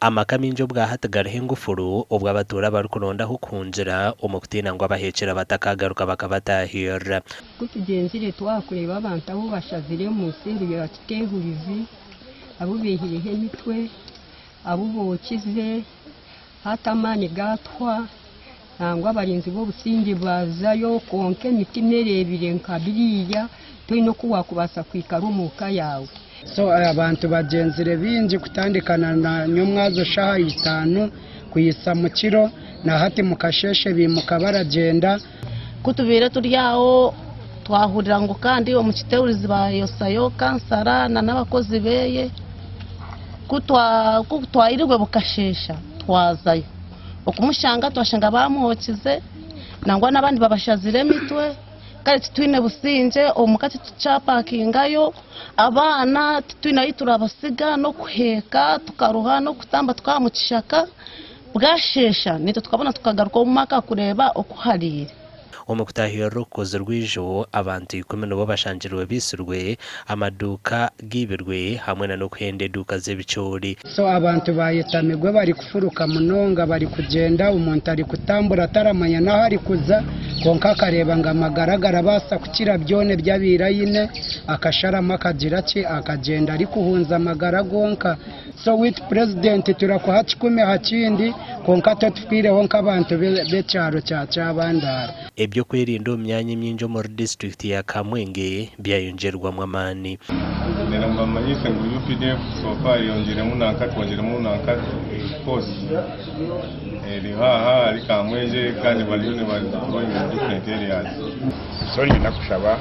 Amaka maingi obwahati gariho engufuru obwo abatuura barikuronda ah'okuhungira omu kutiina ngu abahekyera batakagaruka bakabatahirira. Ku tugyenzire twakureeba abantu abu bashaziremu seeri ya Kiteehurizi, abu baihireho emitwe, abu bookize, hati amaani gaatuhwa, nangwa abarinzi b'obusingye baazayo kwonka emitima ereebire nka biriya, toine oku waakubaasa kwikara omu ka yaawe. So abantu bagyenzire bingi kutandika na nyomwazo shaaha itaano kuhitsya mukiro na hati mukasheeshe baimuka baragyenda. Ku tubaire turi aho twahurira ngu kandi omu Kiteurizi bayosayo kansara na n'abakozi beye. Ku twairirwe bukasheesha twazayo okumushanga twashanga bamwokize nangwa n'abandi babashazire emitwe. Kare titwine busingye omuka titukyapakingayo abaana titwine ahu turabasiga n'okuheeka tukaruha n'okutamba tukaaba omu kishaka bwasheesha naitwe tukabona tukagaruka omu maka kureeba oku hariire. Omu kutaahirira okukozirwe ijo, abantu ikumi nibo bashangirwe baitsirwe, amaduuka gaibirwe hamwe na n'okuhenda eduuka z'ebicoori. So abantu bayetamigwe barikufuruka munonga barikugyenda omuntu arikutambura taramanya n'ahu arikuza kwonka akareeba ngu amagara garabaasa kukira byona ebi abaire aine akasharamu akagira ki akagyenda arikuhunza amagara gonka. So waitu purezidenti turakuha kikumi aha kindi kwonka totufiireho nk'abantu b'ekyaro kya Kyabandara. Eby'okwerinda omu myanya emingi omuri disiturikiti ya Kamwenge byayongyerwamu amaani. Nenda mbamanyise ngu UPDF so far eyongyiremu nanka twongyiremu nanka force eriho aha ahari Kamwengye kandi bariyo niba deploying in different areas. So niinyenda kushaba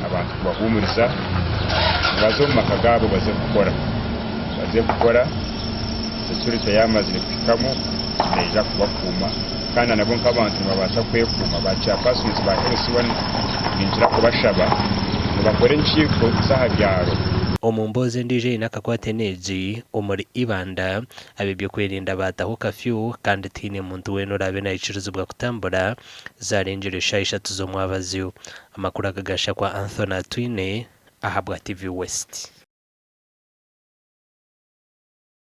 abantu kubahuumuriza ngu baze omu maka gaabo baze kukora. Baze kukora, security yaamazire kuhikamu neija kubakuuma kandi na nabo nk'abantu nibabaasa kwekuuma. Ba chairpersons ba LC1 ninkira kubashaba ngu bakore enkiiko z'aha byaro. Omu mboozi endiijo eine akakwate n'egi, omuri Ibanda, ab'eby'okwerinda baataho kafyu kandi tihaine muntu weena oraabe naikirizibwa kutambura zaarengire eshaaha ishatu z'omwabazyo. Amakuru aga gashakwa Anthony Atwine ahabwa TV West.